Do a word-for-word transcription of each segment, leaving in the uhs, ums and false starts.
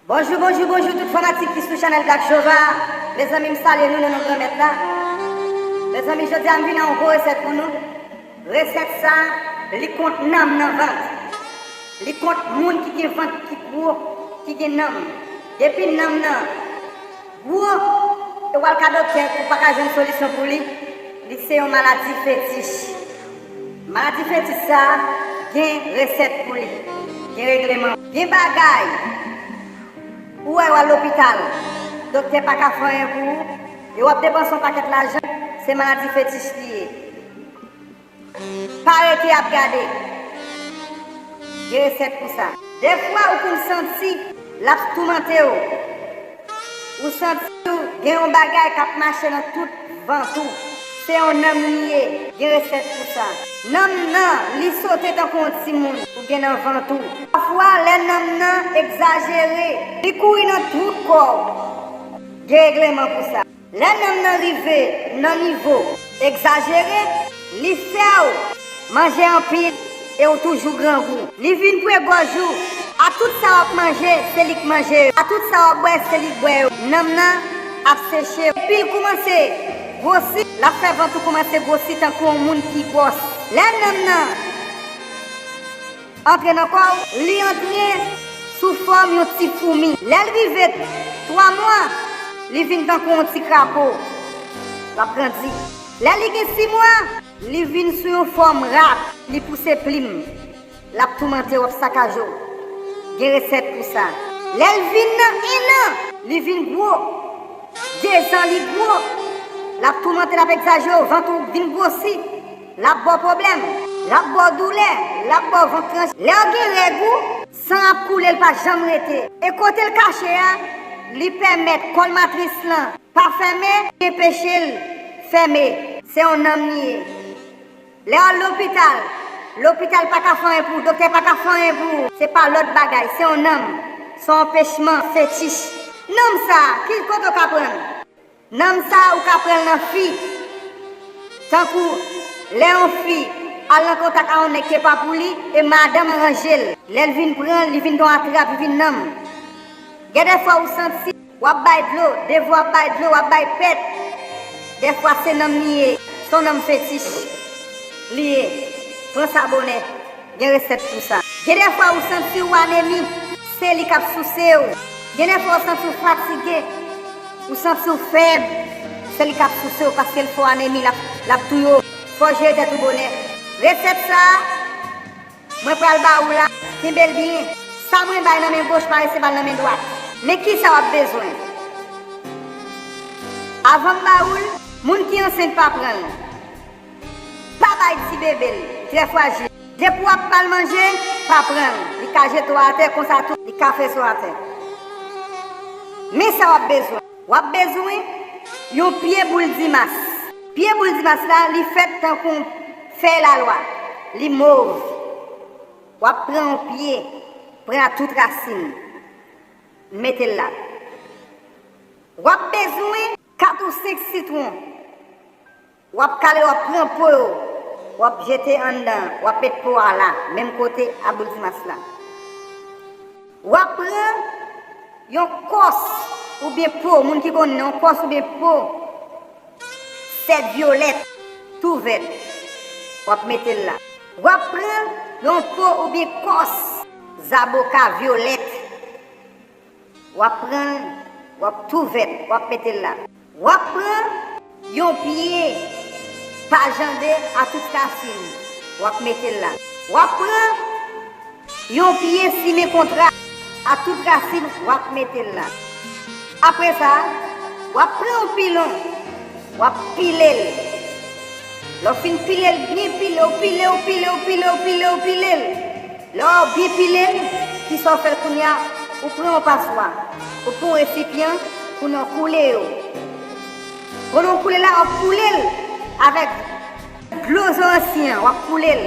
Bonjou, bonjou, bonjou tout fanatik ki sou chanèl Black Jova. Mezanmi, m salye nou nan non Granmèt la. Mezanmi, jodi a m vin ak yon gwo resèt pou nou. Resèt sa, li kont nanm nan vant. Li kont moun ki gen vant ki gwo, ki gen nanm. Depi nanm nan gwo, e w al ka doktè, ou pa ka jwenn solisyon pou li, li se yon maladi fetich. Maladi fetich sa, gen resèt pou li, gen regleman. Gen bagay, ou wè w al lopital, doktè pa ka fè anyen pou ou, e w ap depanse yon pakèt lajan, se maladi fetich li ye. Pa rete ap gade. Gen resèt pou sa. Dèfwa ou konn santi l ap toumante w. Ou santi w gen yon bagay k ap mache nan tout vant ou. Se yon nanm li ye. Gen resèt pou sa. Nanm nan, li sote tankou yon timoun ou gen nan vant ou. Pafwa, lè nanm nan egzajere, li kouri nan tout kò w. Gen regleman pou sa. Lè nanm nan rive nan nivo egzajere, li fè w manje anpil e w toujou grangou. Li vin pre gòj ou. A tout sa w ap manje, se li k manje yo. A tout sa w ap bwè, se li k bwè yo. Nanm nan ap seche. Epi l koumanse gwosi, l ap fè vant ou koumanse gwosi tankou yon moun ki gwòs. Lè nanm nan antre nan kò w, li antre sou fòm yon ti foumi. Lè l rive twa mwa, li vin tankou yon ti krapo. L ap grandi. Lè li gen sis mwa, li vin sou yon fòm rat. Li pouse plim. L ap toumante w, ap sakaje w. Gen resèt pou sa. Lè l vin nan en an, li vin gwo. Dezan li gwo. L ap toumante, l ap egzajere w, vant ou vin gwosi. L ap ba w pwoblèm. L ap ba w doulè. L ap ba w vant tranche. Lè w gen règ ou, san ap koule, l pa janm rete. E kote l kache a, li pèmèt kòl matris lan pa fèmen, li anpeche l fèmen. Se yon nanm li ye. Lè w al lopital, lopital pa ka fè anyen pou ou, doktè pa ka fè anyen pou ou. Se pa lòt bagay, se yon nanm. Se yon anpechman fetich. Nanm sa a, ki kote w ka pran l? Nanm sa a, ou ka pran l nan fi. Tankou, lè yon fi al nan kontak a yon nèg ki pa pou li, e madanm ranje l. Lè l vin pran l, li vin yon atrap, li vin nanm. Gen de fwa ou santi w ap bay dlo, devwa w ap bay dlo, w ap bay pèt. Dèfwa se nanm li ye, se yon nanm fetich li ye. Pran sa bonè, gen resèt pou sa. Gen dèfwa ou santi w anemi, se li k ap souse w. Gen dèfwa ou santi w fatige, ou santi w fèb, se li k ap souse w paske l fè w anemi, l ap, l ap touye w. Fò w jere tèt ou bonè. Resèt sa a, mwen pral ba ou la, kenbe l byen. Sa mwen bay nan men goch, pa rese ba l nan men dwat. Men kisa w ap bezwen? Avan m ba ou l, moun ki ansent pa pran l. Pa bay ti bebe l, li trè frajil. Depi w ap ba l manje, pa pran l. Li ka jete w atè, konsa tou, li ka fese w atè. Men sa w ap bezwen. W ap bezwen yon pye boul dimas. Pye boul dimas la, li fèt tankou yon fèy lalwa. Li mov. W ap pran yon pye, pran tout rasin, mete l la. W ap bezwen kat ou senk sitwon. W ap kale, w ap pran po yo, w ap jete anndan, w ap met po a la, menm kote a boul dimas la. W ap pran yon kòs oubyen po, moun ki konnen, yon kòs oubyen po sèd vyolèt, tou vèt, w ap mete l la. W ap pran yon po oubyen kòs zaboka vyolèt, w ap pran l, w ap tou vèt, w ap mete l la. W ap pran yon pye pajande a tout rasin, w ap mete l la. W ap pran yon pye simen kontra a tout rasin, w ap mete l la. Apre sa, w ap pran yon pilon, w ap pile l. Lè w fin pile l, byen pile, w pile, w pile, w pile, w pile, w pile l. Lè w byen pile l, kisa w fè l kounye a? Ou pran yon paswa, ou pran yon resipyan, kounye a w koule yo. Pandan w koule la, w ap koule l avèk dlo zoransi an, w ap koule l.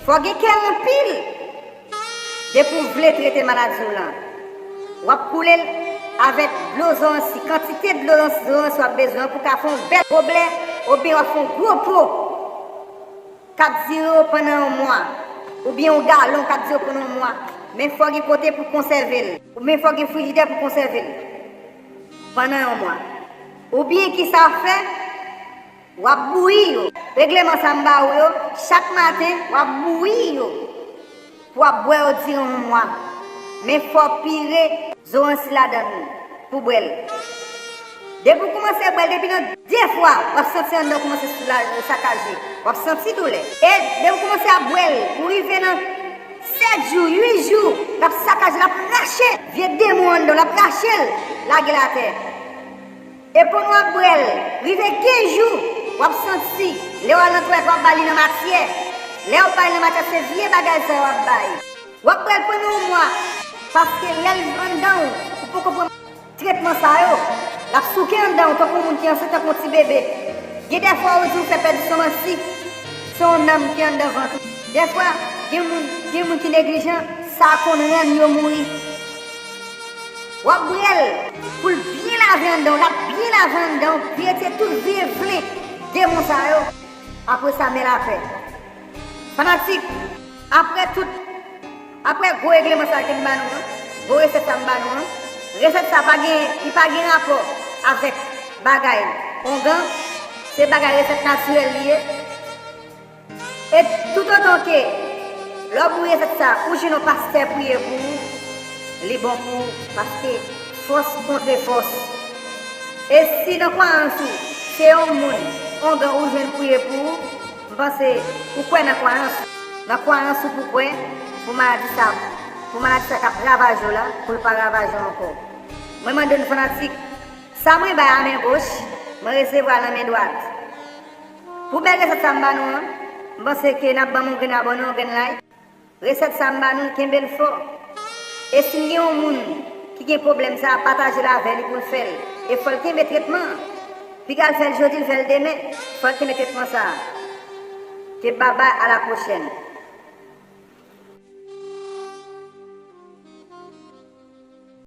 Fò w gen kè anpil depi w vle trete maladi w lan. W ap koule l avèk dlo zoransi, kantite dlo zoransi w ap bezwen an pou w ka fè yon bèl goblè oubyen w ap fè yon gwo po k ap dire w pandan yon mwa. oubyen yon galon k ap dire w pandan yon mwa. Men fò gen kote pou konsève l. Oubyen fò gen frijidè pou konsève l pandan yon mwa. Oubyen ki sa w ap fè? W ap bouyi yo. Regleman sa m ba ou yo, chak maten, w ap bouyi yo. Pou w ap bwè yo diran yon mwa. Men fò w pire zo ransi ladan l pou bwè l. Depi w kòmanse bwè l, depi nan de fwa, w ap santi anndan w kòmanse soulaje, sakaje. W ap santi doulè. E depi w kòmanse ap bwè l, ou rive nan sèt jou, uit jou, l ap sakaje, l ap rache vye demon anndan w, l ap rache l, lage l atè. E pandan w ap bwè l, rive kenz jou, w ap santi, lè w al nan twalèt, w ap ba li nan matyè. Lè w ap ba li nan matyè, se vye bagay sa yo w ap bay. W ap bwè l pandan yon mwa, paske lè l anndan w, ou poko pran tretman sa yo, l ap souke anndan w tankou yon moun ki ansent, tankou yon ti bebe. Gen dèfwa ou di ou fè pèdi son manti, se yon nanm ki anndan vant ou. Dèfwa, gen moun, gen moun ki neglijan, sa konn rann yo mouri. W ap bwè l pou l byen lave anndan w, l ap byen lave anndan w, pou retire tout vye vle demon sa yo. Apre sa, men lapè. Fanatik, apre tout, apre gwo regleman sa ke m ba nou an, gwo resèt sa m ba nou an, resèt sa pa gen, li pa gen rapò avèk bagay ongan, se bagay resèt natirèl li ye. E toutotan ke lè w bouyi resèt sa, ou jwenn yon pastè priye pou ou, li bon pou ou, paske fòs kontre fòs. E si nan kwayans ou, se yon moun, ongan ou jwenn priye pou ou, m panse ou kwè nan kwayans ou. Nan kwayans ou pou kwè, pou maladi sa, pou maladi sa k ap ravaje w la, pou l pa ravaje w ankò. Mwen mande nou fanatik, sa mwen bay a men goch, mwen resevwa l nan men dwat. Pou bèl resèt sa m ba nou an, m panse ke n ap ban m yon grenn abòne, yon grenn like. Resèt sa m ba nou, kenbe l fò. E si n gen yon moun ki gen pwoblèm sa, pataje l avè li pou l fè l. E fò l kenbe tretman an. Piga l fè l jodi, l fè l demen. Fò l kenbe tretman sa. Ke babay, a la pwochèn.